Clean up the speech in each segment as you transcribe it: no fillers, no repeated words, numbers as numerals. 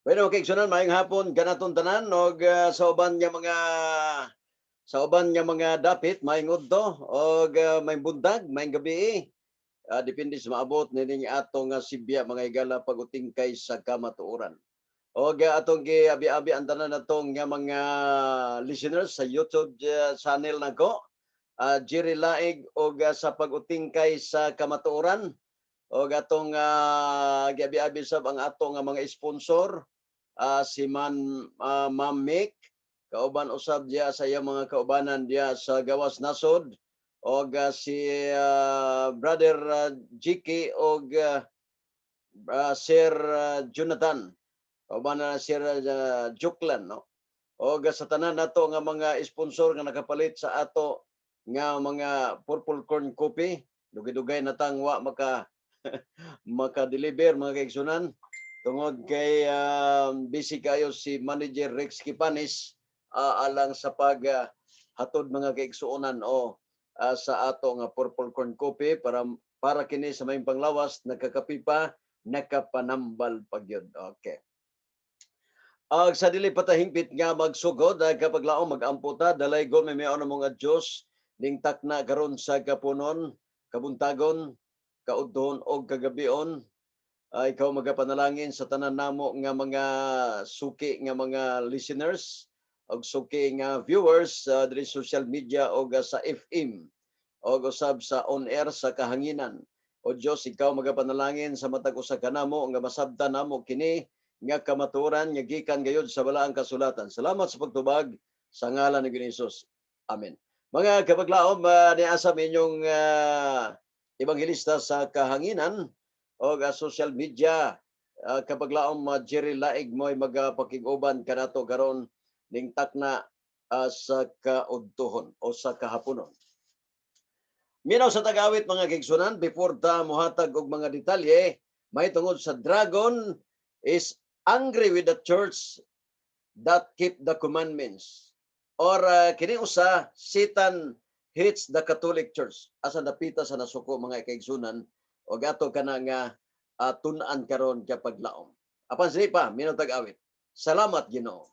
Bueno, okay, sunan, maayong hapon kanaton tanan og sa uban nga mga dapit, maayong udto og maayong buntag, maayong gabi. Depende sa maabot nining atong sibya, mga higala, pag-utingkay sa kamatuoran. Og atong giabi-abi ang tanan natong nga mga listeners sa YouTube channel nako, Jerry Laig, og sa pag-utingkay sa kamatuoran, og atong giabi-abi sab ang atong nga mga sponsor, si Man Ma'am Mick kauban usab diya sa iyang mga kaubanan diya sa gawas nasod, og si Brother GK og Sir Jonathan, kauban na Sir Juklan, no, og sa tanan nato nga mga sponsor nga nakapalit sa ato nga mga Purple Corn Coffee. Dugay-dugay na tang wa maka deliver, mga kaigsunan, tungod kay busy kayo si Manager Rex Kipanis alang sa pag hatod, mga kaigsuonan, o sa ato nga Purple Corn Coffee para kini sa may panglawas, nagkakape pa, nakapanambal pa gyud. Okay. Ag sa dili patahingpit nga magsugod, kapag laom, mag-ampo ta. Dalaygon may na mga Dios ning takna karon sa kapunon, kabuntagon, kaudton og kagabion. Ikaw magapanalangin sa tanan namo nga mga suki nga mga listeners og suki nga viewers diri social media og sa FM og usab sa on air sa kahanginan. O Dios, ikaw magapanalangin sa matag usa kanamo nga masabtan namo kini nga kamatuoran nga gikan gayud sa balaang kasulatan. Salamat sa pagtubag sa ngalan ni Hesus. Amen. Mga kapaglaom, niasa inyong ebanghelista sa kahanginan o social media. Kapaglaom, Jerry Laig mo'y magapakig-uban kanato karon ning takna sa kaudtuhon o sa kahaponon. Minaw sa tagawit, mga kaigsunan, before ta muhatag og mga detalye, may tungod sa "Dragon is angry with the church that keep the commandments." Or kini usa, "Satan hates the Catholic Church." Asa dapita sa nasuko, mga kaigsunan, o ato kana nga tun-an karon kapag laom. Apan sige pa, minaw tag-awit. Salamat, Ginoo.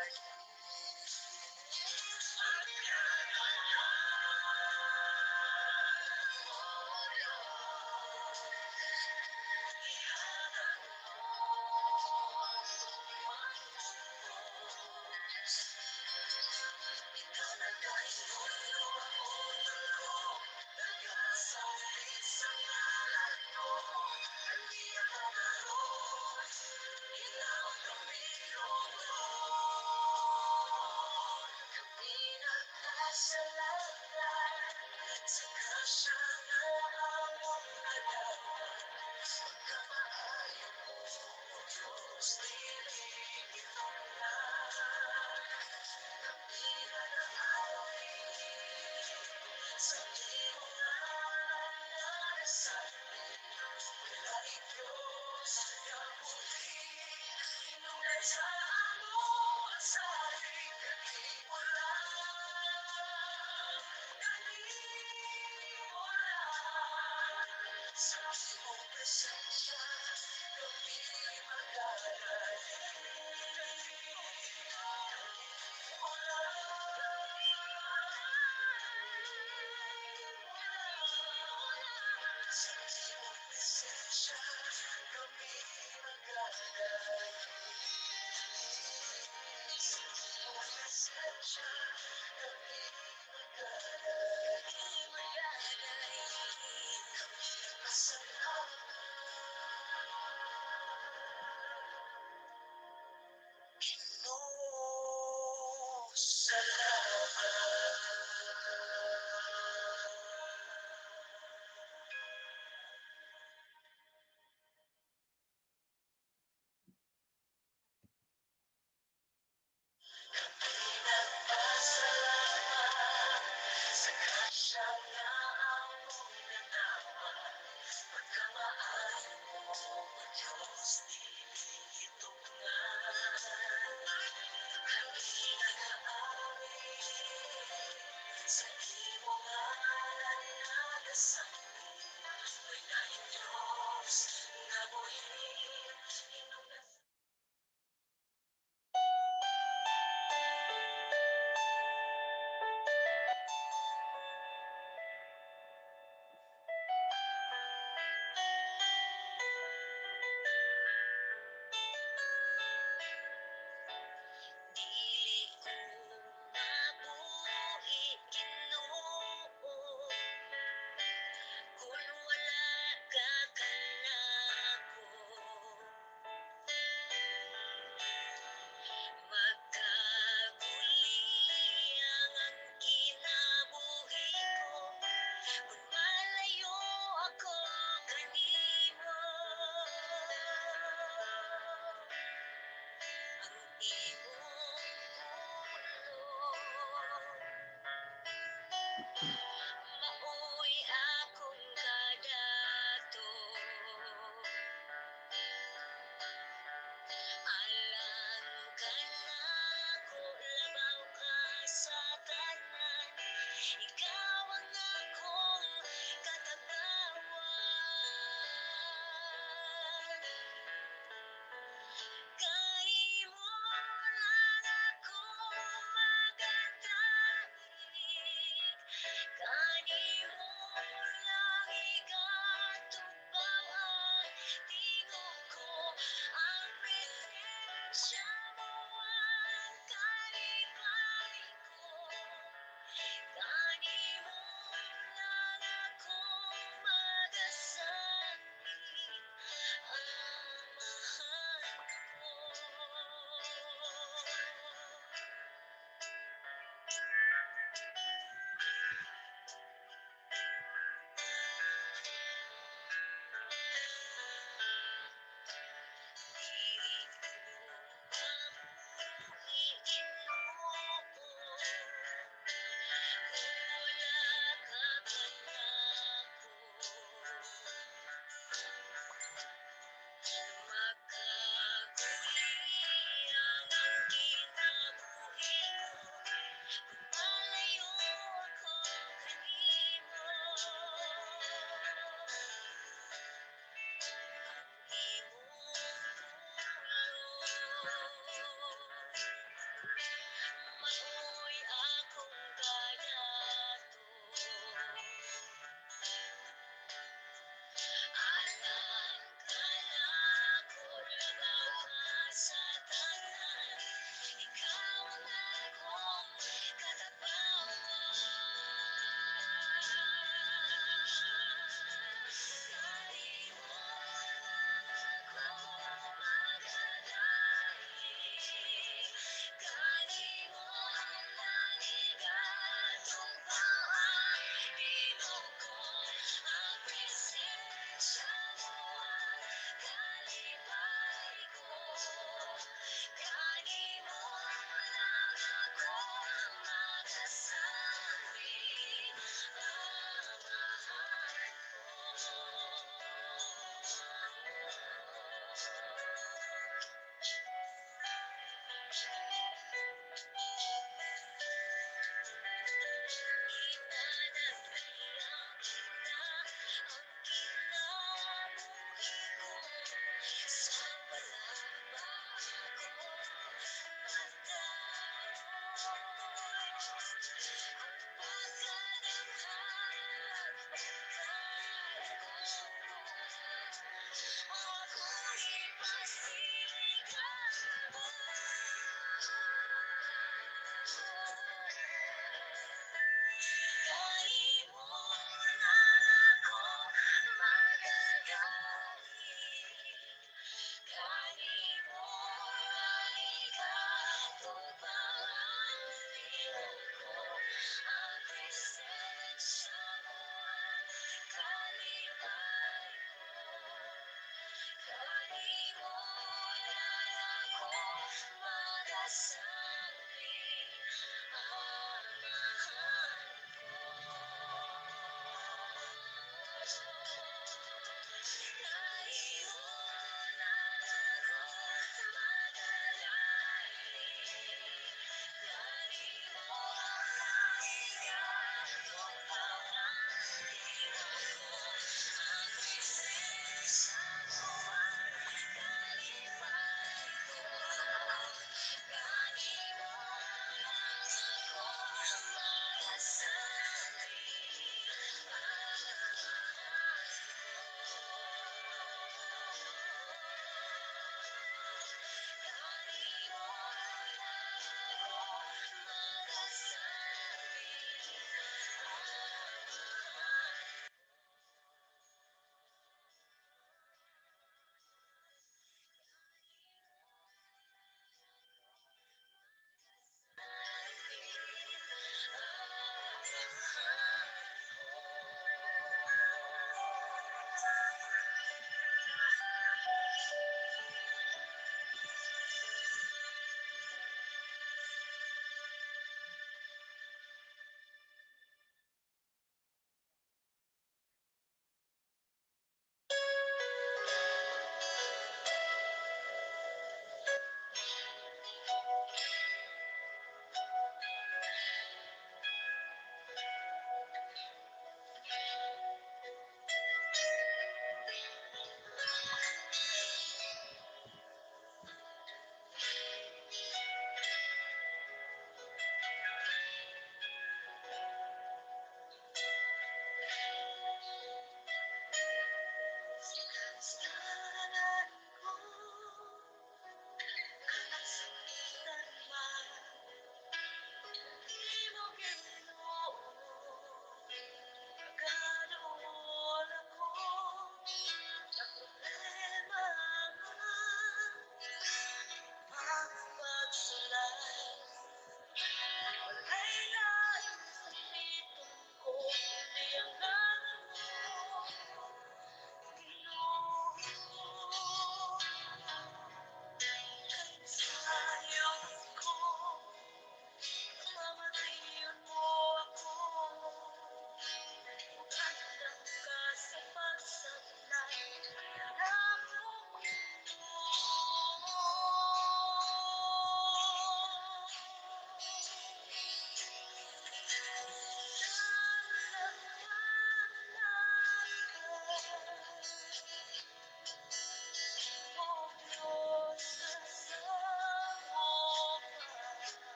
Dili ko mabuhi, Ginoo, kung wala ka kanako. Magkaguliyang ang kinabuhi ko kung malayo ako kanimo. Ang imong pulong mao'y akong kadato. Alang kanako, labaw ka sa tanan. Ikaw ang akong katabawan. Kay imo Ginanagayang na ang kinabuhi ko. Sa wala pa ako pagdayon. Ang pagkadamhag, pagkalagong, akong ipasigaw.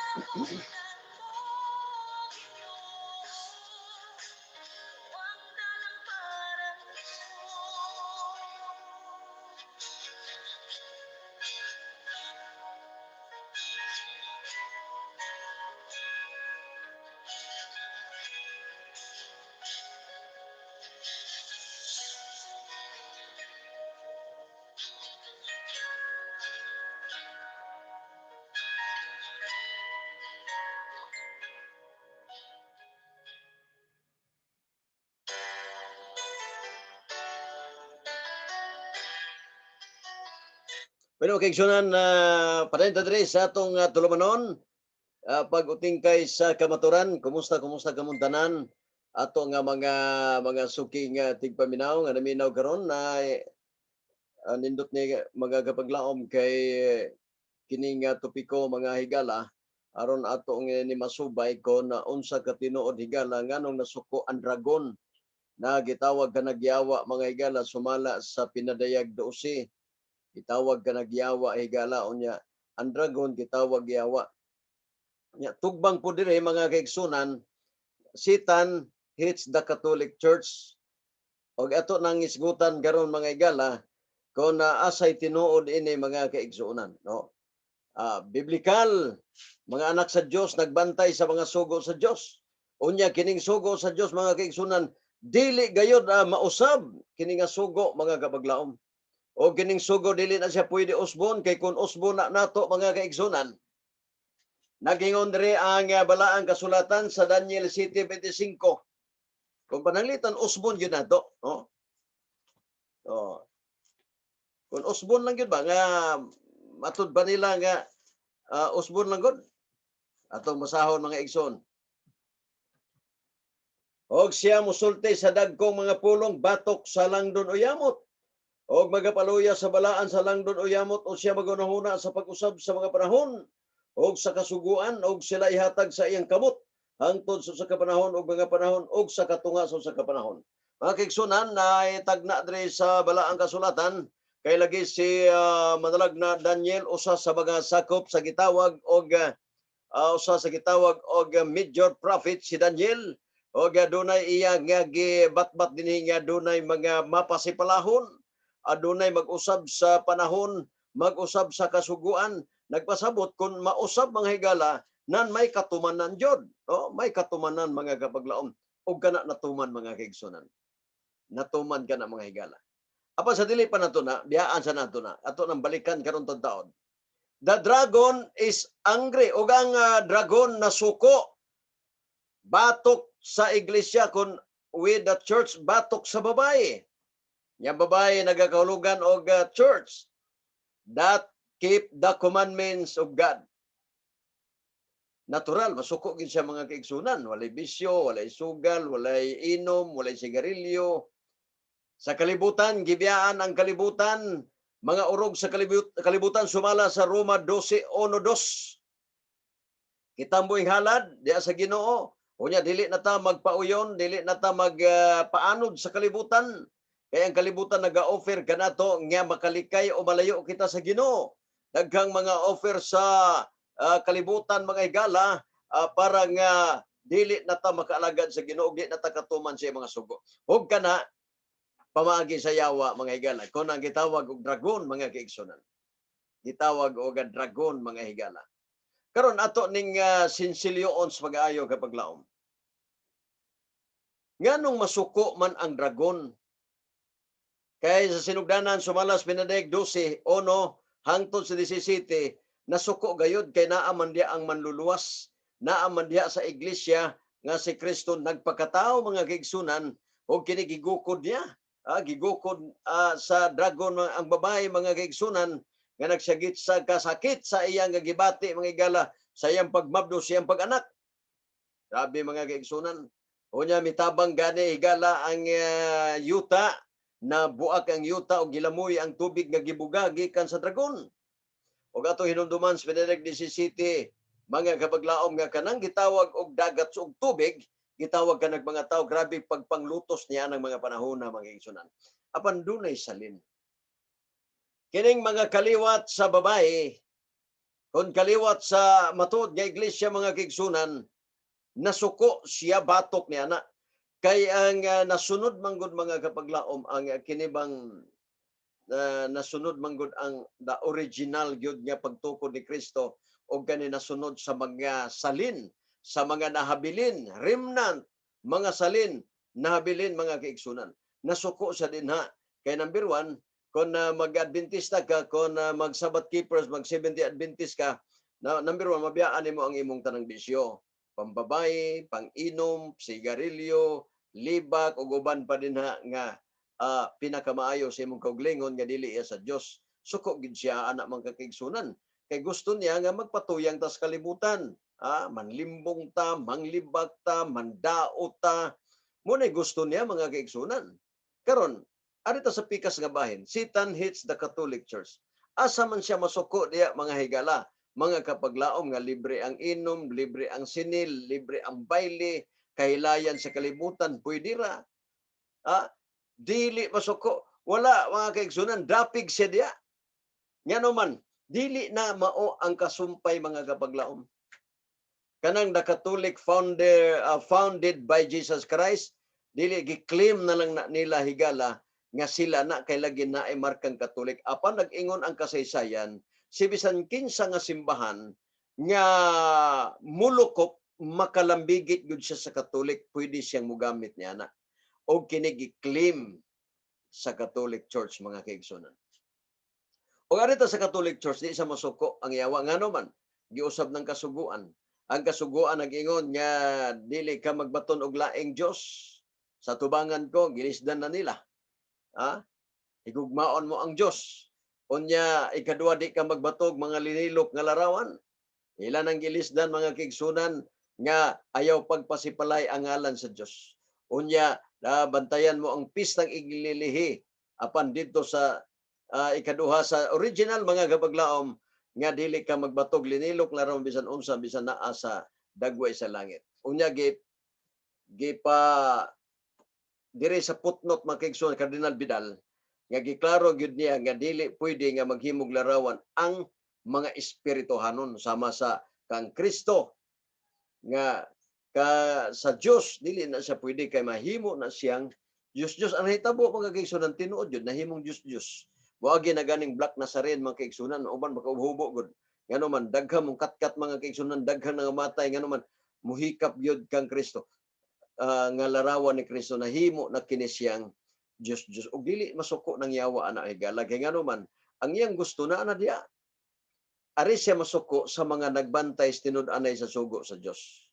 Kabuhinan mo, Ginoo, ang talamparan mo. Bueno, kaigsunan na padayon ta diri sa atong tulumanon. Pag-utingkay sa kamaturan, kumusta, kumusta kamong tanan? Ato nga mga suking tigpaminaw nga naminaw karon na nindot ni mga kapaglaom kay kini nga topiko, mga higala, aron ato nga ni masubay kon unsa ka tinuod, higala, nganong nasuko ang dragon na gitawag kanag yawa, mga higala, sumala sa Pinadayag 12. Gitawag kanag yawa, higala. Unya ang dragon gitawag yawa. Nya tugbang po dire, mga kaigsunan, Satan hates the Catholic Church. Og ato nang isgutan karon, mga higala, kung asay tinuod ini, mga kaigsuonan, no? Biblical, mga anak sa Dios nagbantay sa mga sugo sa Dios. Unya kining sugo sa Dios, mga kaigsunan, dili gayod mausab kini nga sugo, mga kapaglaom. O kining sugo dili na siya pwede usbon, kay kung usbon na nato, mga kaigsunan, nagingon diri ang balaang kasulatan sa Daniel 7:25. Kung pananglitan usbon gyud nato, no? Oh. Kung usbon lang gyud ba nga matud ba nila nga usbon lang gud? Atong masahon, mga igsoon. Og siya musulti sa dagkong mga pulong batok sa langdon o yamot. Og magapaluya sa balaan sa langdon o yamot, o siya magunahuna sa pag-usab sa mga panahon og sa kasuguan, og sila ihatag sa iyang kamot hangtod sa usa ka panahon og mga panahon og sa katunga sa usa ka panahon. Mga kaigsunan, na tagna diri sa balaang kasulatan kay lagi si manalag na Daniel usa sa mga sakop sa gitawag og usa sa gitawag og major prophet si Daniel, og dunay iya nga gibatbat dinhi nga dunay mga mapasipalahon, adunay mag-usab sa panahon, mag-usab sa kasuguan. Nagpasabot kung mausab, mga higala, nan may katumanan jud, oh, may katumanan, mga kapaglaom. Og kana natuman, mga kaigsunan, natuman kana, mga higala. Apan sa dili pa nato na biyaan sa nato na ato nang balikan karon taon. The dragon is angry, ug ang dragon nasuko batok sa iglesia, kon with the church, batok sa babae. Yang babae nagakahulugan og church that keep the commandments of God. Natural, masuko gid siya, mga kaigsunan. Walay bisyo, walay sugal, walay inom, walay sigarilyo. Sa kalibutan, gibiyaan ang kalibutan, mga urog sa kalibutan sumala sa Roma 12:1-2. Kitamboy halad diya sa Ginoo. Unya dili na ta magpauyon, dili na ta magpaanod sa kalibutan. Kaya ang kalibutan naga-offer kanato nga makalikay o malayo kita sa Ginoo. Daghang mga offer sa kalibutan, mga higala, para nga dili na ta makaalagad sa Ginoo, dili na ta katuman sa iyang mga sugo. Ug kana pamaagi sa yawa, mga higala. Kon ang gitawag og dragon, mga kaigsunan. Gitawag og dragon, mga higala. Karon ato ning sinsilyoon sa pag-ayo, kapaglaom. Nganong masuko man ang dragon? Kay sa sinugdanan sumala sa Pinadayag 12, 1 hangtod sa 17, nasuko gayud kay naa man diya ang manluluwas, naa man diya sa iglesia nga si Kristo nagpakatao, mga kaigsunan, ug kini gigukod niya. Gigukod sa dragon ang babae, mga kaigsunan, nga nagsagit sa kasakit sa iyang nga gibati, mga higala, sa iyang pagmabdo, sa iyang pag-anak. Grabe, mga kaigsunan. Unya mitabang gani, higala, ang yuta, na buak ang yuta o gilamoy ang tubig nga gibuga gikan sa dragon. Ug ato hinumduman sa Pinadayag 17, mga kapaglaom, nga kanang gitawag og dagat ug tubig, gitawag kanag mga tao, grabe pagpanglutos niya ng mga panahon na, mga igsunan. Apan dunay salin. Kining mga kaliwat sa babae Kung kaliwat sa matuod nga iglesia, mga kaigsunan, nasuko siya batok niya na. Kay ang nasunod manggod, mga kapaglaom, ang kinibang nasunod manggod ang the original gyud nga pagtukod ni Kristo og kani nasunod sa mga salin, sa mga nahabilin, remnant, mga salin, nahabilin, mga kaigsunan. Nasuko sa dinha. Kay number one, kung mag-Adventista ka, kung mag-Sabbath keepers, mag 70 Adventist ka, na, number one, mabiyaan nimo ang imong tanang bisyo. Pambabae, pang-inom, sigarilyo, libak, ug uban pa dinha nga pinakamaayo sa imong kauglingon nga dili iya sa Dios. Suko gid siya ana, mga kaigsunan. Kay gusto niya nga magpatuyang ta sa kalibutan. Manlimbong ta, manglibak ta, mandaot ta. Mao gusto niya, mga kaigsunan. Karon, ari ta sa pikas nga bahin, Satan hates the Catholic Church. Asa man siya masuko diya, mga higala, mga kapaglaom, nga libre ang inom, libre ang sinil, libre ang baile, kahilayan sa kalibutan, pwede ra. Dili masuko. Wala, mga kaigsunan, dapig siya diya. Ngano man, dili na mao ang kasumpay, mga kapaglaom. Kanang the Catholic founder founded by Jesus Christ, dili gi-claim na lang na nila, higala, nga sila na kay lagi na ay markang Katolik. Apan nag-ingon ang kasaysayan, si bisan kinsa nga simbahan nga mulukop, makalambigit gud siya sa Katolik, pwede siyang mugamit niya na. O kini gi-claim sa Catholic Church, mga kaigsunan. O arita sa Catholic Church, di sa masuko ang yawa, ngano man giusab ng kasuguan. Ang kasuguan nag-ingon nga dili ka magbaton og laing Dios sa tubangan ko, gilisdan na nila. Ha? Higugmaon mo ang Dios. Unya ikaduha, di ka magbatog mga linilok nga larawan. Ila nang gilisdan, mga kaigsunan, nga ayaw pagpasipalay ang ngalan sa Dios. Unya na bantayan mo ang pistang iglilihi, apan dito sa ikaduha sa original, mga kapaglaom, nga dili ka magbatog linilok larawan bisan unsa, bisan naa sa dagway sa langit. Unya gi gipa diri sa footnote, mga kaigsunan, Cardinal Vidal nga giklaro gyud niya nga dili pwede nga maghimog larawan ang mga espirituhanon sama sa kang Kristo nga ka sa Dios. Dili na siya pwede kay mahimo na siyang Dios Dios. Ang nahitabo, mga kaigsunan, tinuod yun nahimong Dios Dios. Moagi na ganing Black Nazarene, mga kaigsunan, uban makauhubo gud. Ngano man, daghan mong katkat, mga kaigsunan, daghan nga matay. Ngano man, muhikap gyud kang Kristo nga larawan ni Kristo, nahimo na kini siyang Dios Dios ug dili masuko ng yawa ana, higala, kay ngano man, ang iyang gusto na ana diya. Ari siya masuko sa mga nagbantay sa tinud-anay sa sugo sa Dios.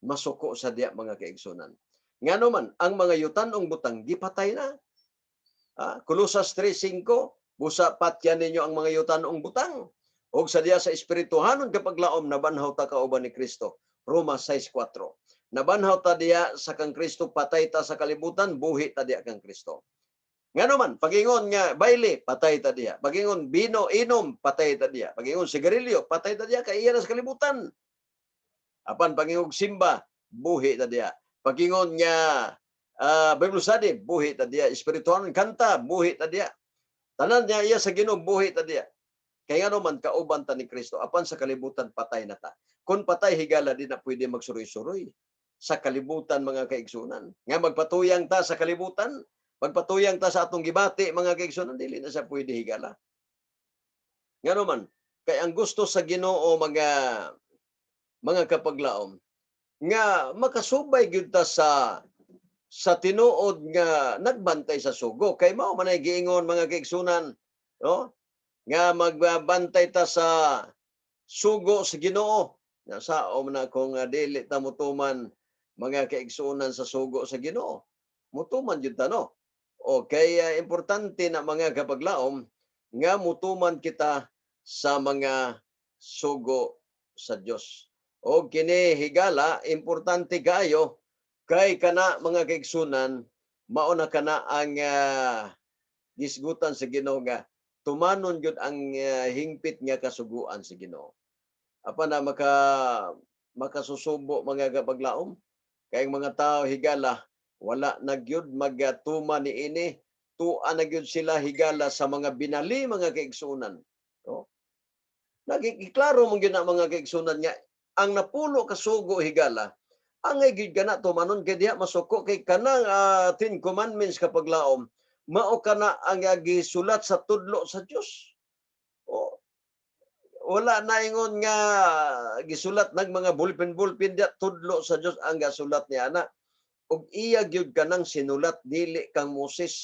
Masuko sa diya, mga kaigsunan. Ngano man, ang mga yutanong butang gipatay na. Kolosas 3:5, busa patyan ninyo ang mga yutanong butang. Og sa diya sa espirituhanon kapag laom, nabanhaw ta kauban ni Kristo. Roma 6:4. Nabanhaw ta diya sa kang Kristo, patay ta sa kalibutan, buhi ta diya kang Kristo. Ngano man, pagingon nga baile, patay ta diya. Pagingon bino, inom, patay ta diya. Pagingon sigarilyo, patay ta diya kay iya na sa kalibutan. Apan pagingong simba, buhi ta diya. Pagingon nga Bible study, buhi ta diya. Espiritual kanta, buhi ta diya. Tanan niya iya sa Ginoo, buhi ta diya. Kay ngano man, kauban ta ni Kristo, apan sa kalibutan patay na ta. Kung patay, higala, di na pwede magsuroy-suroy sa kalibutan, mga kaigsunan. Nga magpatuyang ta sa kalibutan, magpatuyang ta sa atong gibati, mga kaigsunan, dili na siya pwede, higala. Ngano man, kay ang gusto sa Ginoo, mga kapaglaom, nga makasubay gyud ta sa tinuod nga nagbantay sa sugo, kay mao man ay giingon, mga kaigsunan, no, nga magbantay ta sa sugo sa Ginoo. Nasaom na kung dili ta motuman, mga kaigsunan, sa sugo sa Ginoo? Mutuman jud ta, no? O kay importante na, mga kapaglaom, nga mutuman kita sa mga sugo sa Dios. O kini, higala, importante kaayo kay kana, mga kaigsunan, mao na kana ang gisgutan sa Ginoo nga tumanon gyud ang hingpit nga kasuguan sa Ginoo. Apan na makasusubo, mga kapaglaom, kay ang mga tao, higala, wala na gyud magatuma niini. Tua na gyud sila, higala, sa mga binali, mga kaigsunan, no? Nagiklaro mong gina, mga kaigsunan, nga ang napulo ka sugo, higala, angay gyud kana tumanon kay diha masuko, kay kanang Ten Commandments, kapaglaom, mao kana ang gisulat sa tudlo sa Dios. O, wala na ingon nga gisulat nag mga bulpen-bulpen diya, tudlo sa Dios ang gasulat niya ana. Ug iya gyud kanang sinulat, dili kang Moses.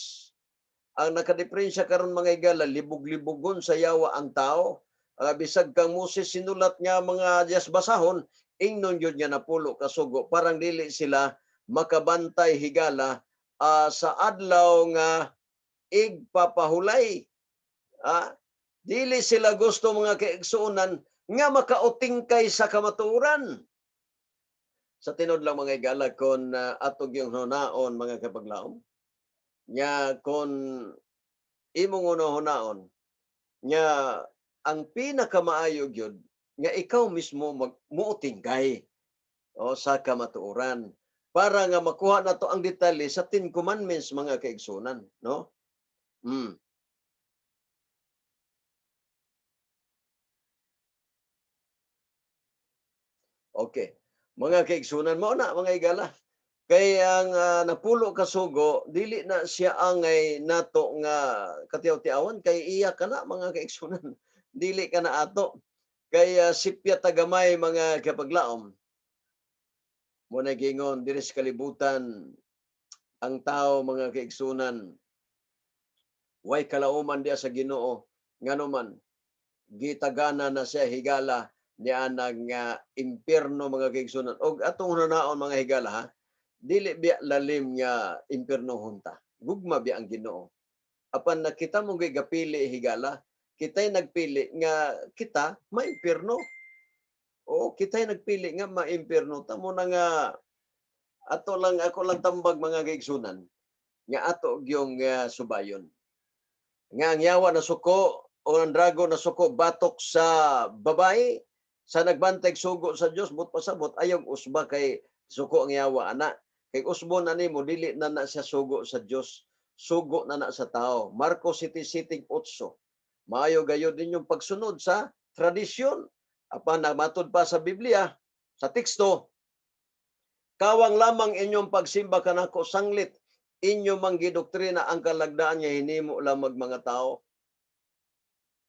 Ang nakadiferensya karon, mga higala, libog-libogon sa yawa ang tao. Bisag kang Moses sinulat nga mga diyas basahon, ingnon gyud nga napulo ka sugo, parang dili sila makabantay, higala, sa adlaw nga igpapahulay. Dili sila gusto, mga kaigsuonan, nga makautingkay sa kamatuoran. Sa tinuod lang, mga higala, kon ato gyung hunaon, mga kapaglaom, nga kon imong hunaon nga ang pinakamaayo gyud nga ikaw mismo mag muutingkay o sa kamatuoran para nga makuha nato ang detalye sa Ten Commandments, mga kaigsunan, no? Okay. Mga kaigsunan, mao na, mga higala. Kay ang napulo ka sugo, dili na siya angay nato nga katiyaw-tiawan kay iya ka na, mga kaigsunan. Dili ka na ato. Kay sipya tagamay, mga kapaglaom. Mo na gingon diri sa kalibutan ang tao, mga kaigsunan, way kalauman diya sa Ginoo, ngano man gitagana na siya, higala, niya nga impierno, mga kaigsunan. Og atong hunaon, mga higala, ha, dili biya lalim nga impierno hunta, gugma biya ang Ginoo, apan nakita mo gyud gapili, higala, kita'y nagpili nga kita maimpierno o kita'y nagpili nga maimpierno. Tamo na nga ato lang, ako lang tambag, mga kaigsunan, nga ato gyung subayon nga ang yawa na suko o ang dragon na suko batok sa babae sa nagbantay sugo sa Dios. But pasabot ayaw usba kay suko ang yawa ana, kay usbo na nimo, dili na na siya sugo sa Dios, sugo na na sa tao. Marcos 7:8. Maayo gayod din yung pagsunod sa tradisyon apan matud pa sa Biblia, sa teksto: "Kawang lamang inyong pagsimba kanako sanglit inyo mang gidoktrina ang kalagdaan nga hinimo lamang mga tao."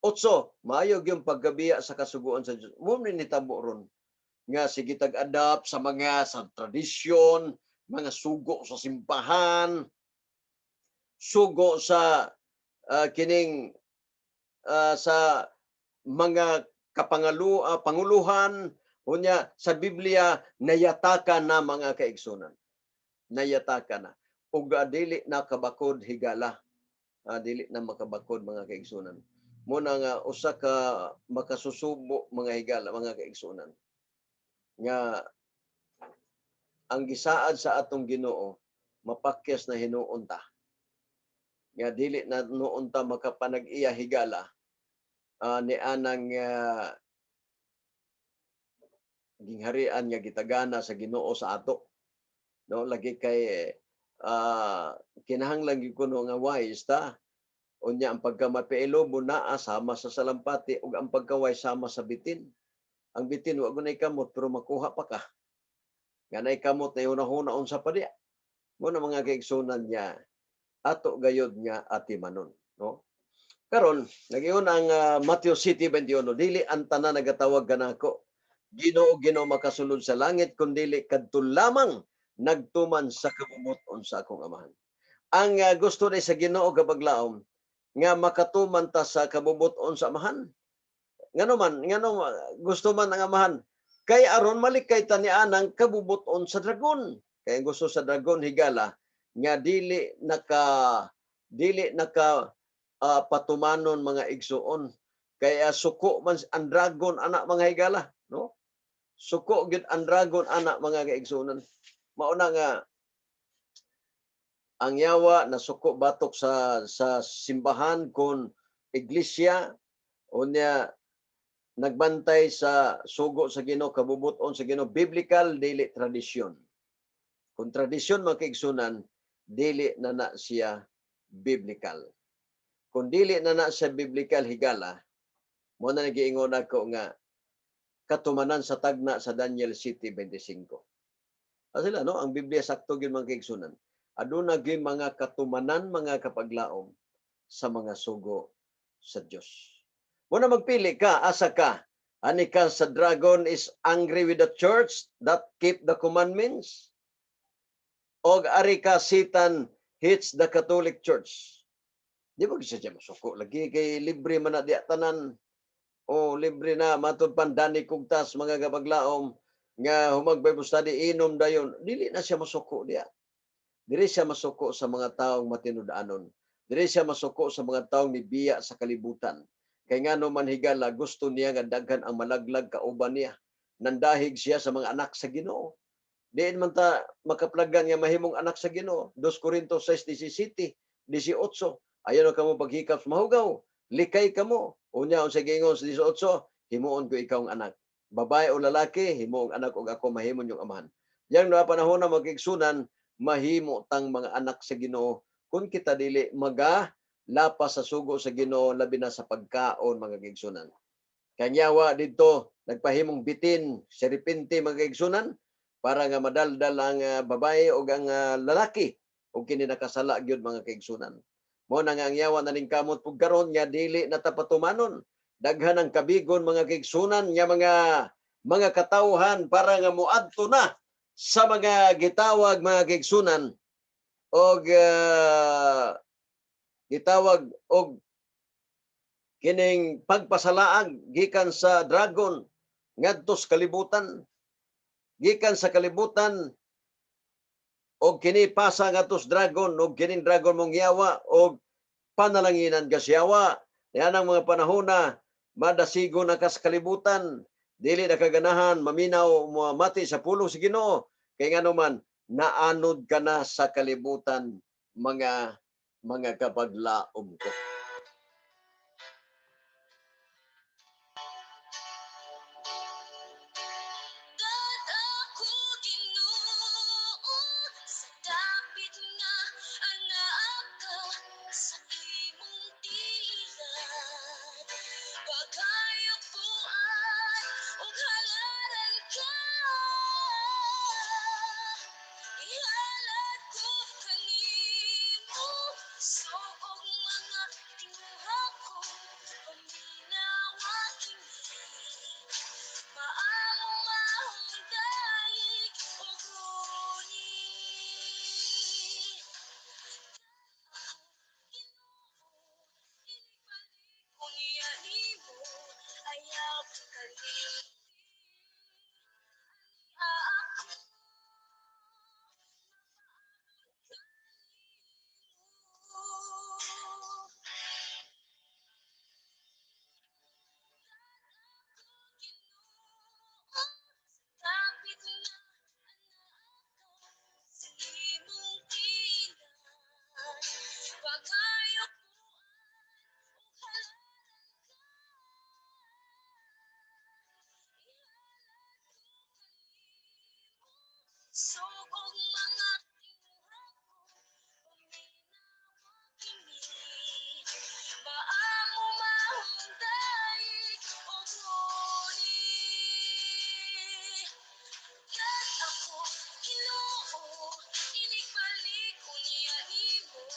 Otso, maayo yung pagkabiya sa kasuguan sa Diyos. Mo ni nitabo ron nga sige tag-adapt sa mga sa tradisyon, mga sugo sa simbahan, sugo sa kining sa mga kapangalu panguluhan, unya sa Biblia nayataka na, mga kaigsunan. Nayataka na. Ug dili na kabakod, higala. Dili na makabakod, mga kaigsunan. Muna nga usa ka makasusubo, mga higala, mga kaigsunan, nga ang gisaad sa atong Ginoo mapakyas na hinuon ta. Nga dili na noon ta makapanag-iya, higala, ni anang gingharian nga gitagana sa Ginoo sa ato. No, lagi kay kinahanglan gyud kuno nga wise ta. Unya ang pagkamapiilobo naa sama sa salampati ug ang pagkawise sama sa bitin. Ang bitin wa gunay kamot pero makuha pa ka. Nga nay kamot na hunahuna unsa pa diya. Mo na, mga kaigsunan, niya ato gayod nga atimanon, no? Karon nagiyon ang Matthew 7:21, "Dili ang tanan nagatawag kanako, 'Ginoo, Ginoo,' makasulod sa langit, kundili kadto lamang nagtuman sa kabubut-on sa akong Amahan." Ang gusto ni sa Ginoo, kapaglaom, nga makatuman ta sa kabubut-on sa Amahan. Ngano man, ngano gusto man ang Amahan? Kay aron malikay ta ni anang kabubut-on sa dragon. Kay ang gusto sa dragon, higala, nga dili naka patumanon, mga igsuon. Kaya suko man ang dragon ana, mga higala, no? Suko gyud ang dragon ana, mga kaigsuonan. Mao na nga ang yawa nasuko batok sa simbahan kon iglesia, unya nagbantay sa sugo sa Ginoo, kabubut-on sa Ginoo, biblical, dili tradisyon. Kung tradisyon, mga kaigsunan, dili na na siya biblical. Kung dili na na siya biblical, higala, Mo na nagiingon ako nga katumanan sa tagna sa Daniel 7:25. Ah, sila, no? Ang Biblia sakto gyud, mga kaigsunan. Aduna gyud mga katumanan, mga kapaglaom, sa mga sugo sa Dios. Mo na magpili ka, asa ka? Ani ka sa dragon is angry with the church that keep the commandments? Og ari ka Satan hates the Catholic Church? Di ba siya masuko lagi kay libre man na diya tanan? O libre na matud pandani kugtas, mga kapaglaom, nga humag Bible study, inom dayon, dili na siya masuko diya. Dili siya masuko sa mga taong matinud-anon. Dili siya masuko sa mga taong nibiya sa kalibutan. Kay ngano man, higala, gusto niya nga daghan ang malaglag kauban niya. Nandahig siya sa mga anak sa Ginoo. Diin man ta makaplagan nga mahimong anak sa Ginoo? 2 Corinto 6:17, 18. Ayaw na kamo paghikap sa mahugaw. Likay kamo. Unya unsa giingon sa 18, himuon ko ikaw ang anak. Babae o lalaki, himuong anak og ako mahimon yung amahan. Yang na panahon na magigsunan, mahimo tang mga anak sa Ginoo kung kita dili maga lapas sa sugo sa Ginoo, labi na sa pagkaon, mga kaigsunan. Kanyawa didto nagpahimong bitin, serpente, mga kaigsunan, para nga madaldal ang babae o ang lalaki ug kini nakasala gyud, mga kaigsunan. Mo na nga ang yawa naningkamot pug karon nga dili na ta patumanon. Daghan ang kabigon, mga kaigsunan, nga mga katawhan para nga moadto na sa mga gitawag, mga kaigsunan, og gitawag og kining pagpasalaag gikan sa dragon ngadto sa kalibutan, gikan sa kalibutan og kini pasa ngadto sa dragon, og kining dragon mong yawa og panalanginan ka siyawa. Yan ang mga panahon na madasigo na ka sa kalibutan, dili na kaganahan maminaw, mamati sa pulong sa Ginoo, kay ngano man naanod ka na sa kalibutan, mga kapaglaom ko. Dad ako Ginoo sa dapit nga anaa ka sa imong tilan. Pagayupuan ug halaran ka. Ihalad ko kanimo suog mga tinguha ko, paminawa kini. Maamo maong dayik og guni. Ginoo, inigbalik ko niya nimo, ayaw kalimti. Ania ako, mapaabot kanimo. Ginoo sa dapit nga anaa ka sa imong tilan. Pagayupuan ug halaran ka. Ihalad ko kanimo suog mga tinguha ko, paminawa kini. Maamo maong dayik og guni. Kat ako, Ginoo, inigbalik ko niya nimo,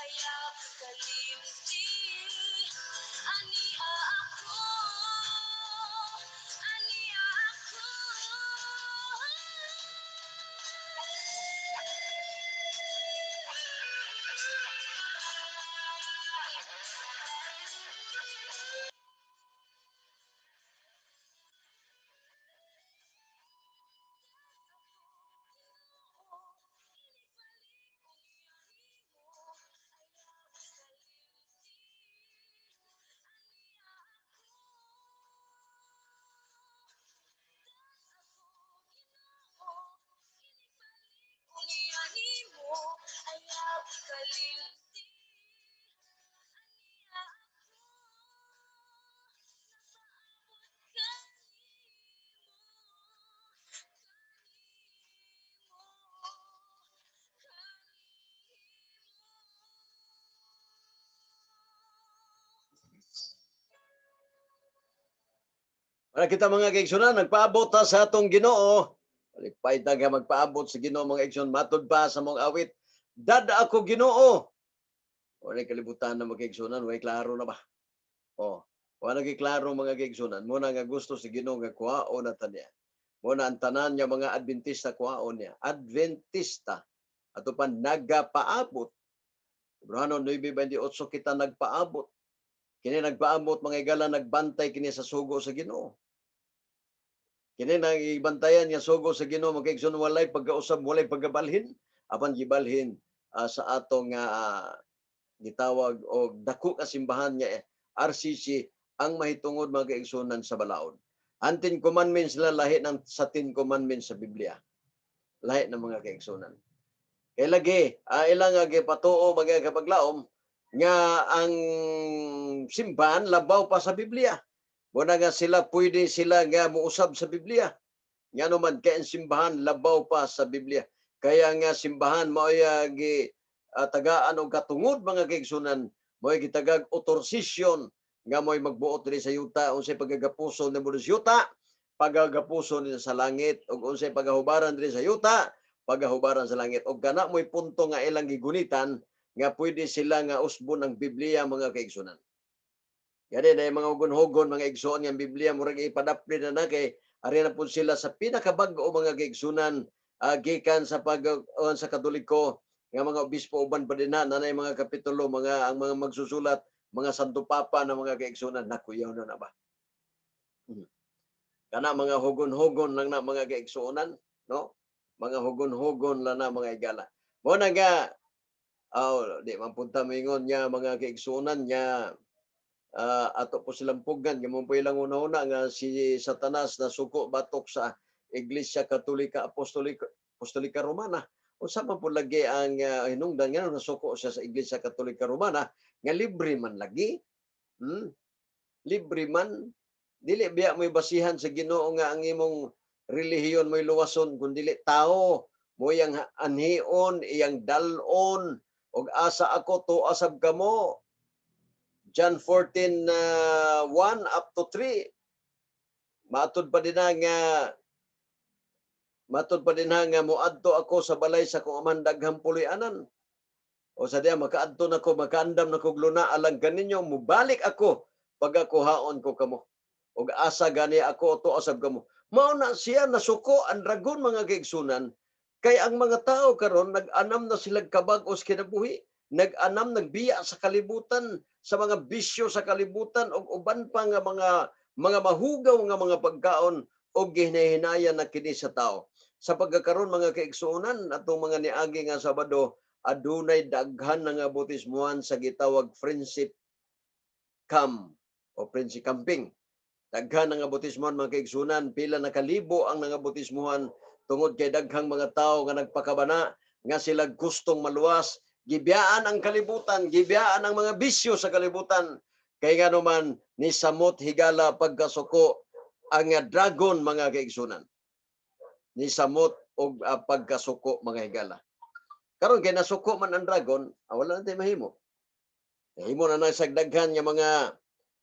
ayaw kalimti. Ania ako, ania ako. Wala kita, mga kaigsunan, nagpaabot ta sa atong Ginoo. Malipay ta nga magpaabot sa Ginoo, mga igsoon, matud pa sa mong awit. Dad-a ako, Ginoo. Wala kalibutan na, mga kaigsunan, way klaro na ba? Oh, wala gi klaro, mga kaigsunan. Muna nga gusto sa Ginoo nga kuhaon na ta niya. Muna ang tanan nga mga Adventista kuhaon niya. Adventista. Ato pa nagapaabot. Hebreo 9:28, kita nagpaabot. Kini nagpaabot, mga igala, nagbantay kini sa sugo sa Ginoo. Kini nang ibantayan nga sugo sa Ginoo, mga kaigsoon, walay pagkausab, walay pagkabalhin, apan gibalhin sa atong gitawag og dako ka simbahan nga RCC ang mahitungod, mga kaigsunan, sa balaod. Ang Ten Commandments sila lahi ng sa Ten Commandments sa Biblia. Lahi ng, mga kaigsunan. Kay lagi, ilang nga gipatuo, mga kapaglaom, nga ang simbahan labaw pa sa Biblia. Muna nga sila pwede sila nga muusab sa Biblia. Nga naman kay ang simbahan labaw pa sa Biblia. Kaya nga simbahan mao'y gi tagaan og katungod, mga kaigsunan, mao'y gitagag otorisasyon nga mo'y magbuot diri sa yuta. Unsay pagagapuso nimo diri sa yuta, pagagapuso ni sa langit, ug unsay pagahubaran diri sa yuta, pagahubaran sa langit. Og kana mo'y punto nga ilang gigunitan nga pwede sila nga usbon ang Biblia, mga kaigsunan. Gani na mga hugon-hugon, mga igsoon, nga Biblia murag ipadapli na na kay ari na pud sila sa pinakabag-o, mga kaigsunan, gikan sa pag sa Katoliko nga mga obispo, uban pa din na nanay mga kapitulo, mga ang mga magsusulat mga Santo Papa na, mga kaigsunan, nakuyaw na na ba? Kana mga hugon-hugon lang na, mga kaigsuonan, no? Mga hugon-hugon lang na, mga igala. Mo na nga oh, di man punta moingon nga, mga kaigsuonan, nga ato po silang pugnan nga mo po ilang una-una nga si Satanas na suko batok sa Iglesia Katolika Apostolika Apostolika Romana. Unsa man po lagi ang hinungdan nga nasuko siya sa Iglesia Katolika Romana nga libre man lagi? Libre man. Dili biya mo'y basihan sa Ginoo nga ang imong relihiyon mo'y luwason, kun dili tao mo iyang anhion, iyang dalon og asa ako tuo sab kamo. John 14, 1 up to 3. Matud pa din na nga moadto ako sa balay sa akong amahan, daghang puloy-anan. O sa diya makaadto na ko, makaandam na ko luna alang kaninyo, mubalik ako pagakuhaon ko kamo. Og asa gani ako tuo sab kamo. Mao na siya nasuko ang dragon, mga kaigsunan, kay ang mga tao karon nag-anam na sila kabag-os kinabuhi, nag-anam, nagbiya sa kalibutan, sa mga bisyo sa kalibutan ug uban pa nga mga mahugaw nga mga pagkaon, ug gihinahinayan na kini sa tao. Sa pagkakaron, mga kaigsuonan, atong mga niagi nga Sabado, adunay daghan na nga bautismuhan sa gitawag friendship camp o friendship camping. Daghan na nga bautismuhan, mga kaigsuonan, pila na kalibo ang nangabautismuhan tungod kay daghang mga tao nga nagpakabana nga sila gustong maluwas, gibiyaan ang kalibutan, gibiyaan ang mga bisyo sa kalibutan. Kay nga naman ni samot higala pagkasuko ang dragon, mga kaigsunan. Ni samot og pagkasuko, mga higala. Karon kay nasuko man ang dragon, wala na tay mahimo. Himo na na daghan nga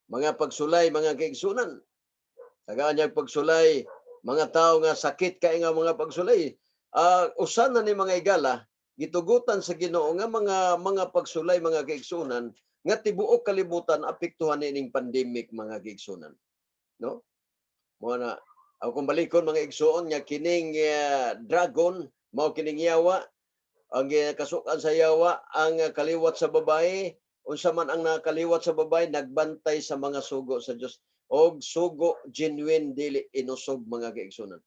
mga pagsulay, mga kaigsunan. Tagaan niya pagsulay, mga tao nga sakit kay nga mga pagsulay. Usan na ni, mga igala, gitugutan sa Ginoo nga mga pagsulay, mga kaigsunan, nga tibuok kalibutan apektuhan nining pandemic, mga kaigsunan. No? Mo na ako kung balikon, mga igsuon, nga kining dragon mao kining yawa, ang ginakasukan sa yawa ang kaliwat sa babae. Unsa man ang nakaliwat sa babae? Nagbantay sa mga sugo sa Dios og sugo genuine, dili inusog, mga kaigsunan.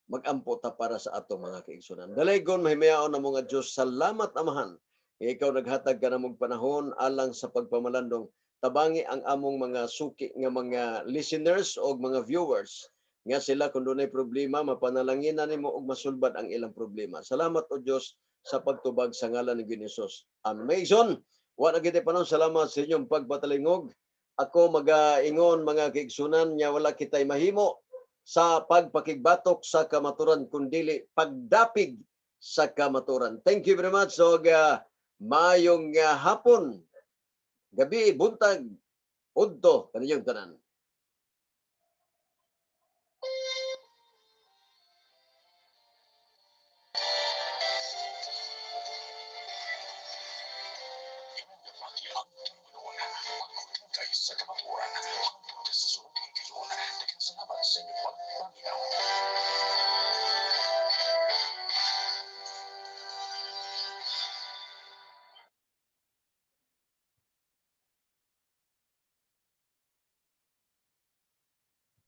Magampo ta para sa ato, mga kaigsunan. Dalaygon, mahimayaon na mga Dios, salamat, Amahan. Nga ikaw naghatag ka namong panahon alang sa pagpamalandong. Tabangi ang among mga suki nga mga listeners o mga viewers nga sila kung dunay problema mapanalangin na nimo og masulbad ang ilang problema. Salamat, o Dios, sa pagtubag sa ngalan ni Hesus. Amen. Mga igsoon, wa na kitay panahon. Salamat sa inyong pagpatalingog. Ako magaingon, mga kaigsunan, nga wala kitay mahimo sa pagpakigbatok sa kamaturan kundili pagdapig sa kamaturan. Thank you very much. So, maayong hapon, gabi, buntag, udto kaninyong tanan. Sa kamatuoran, hangtod sa sunod higayon. Daghang salamat sa inyong pagpaminaw.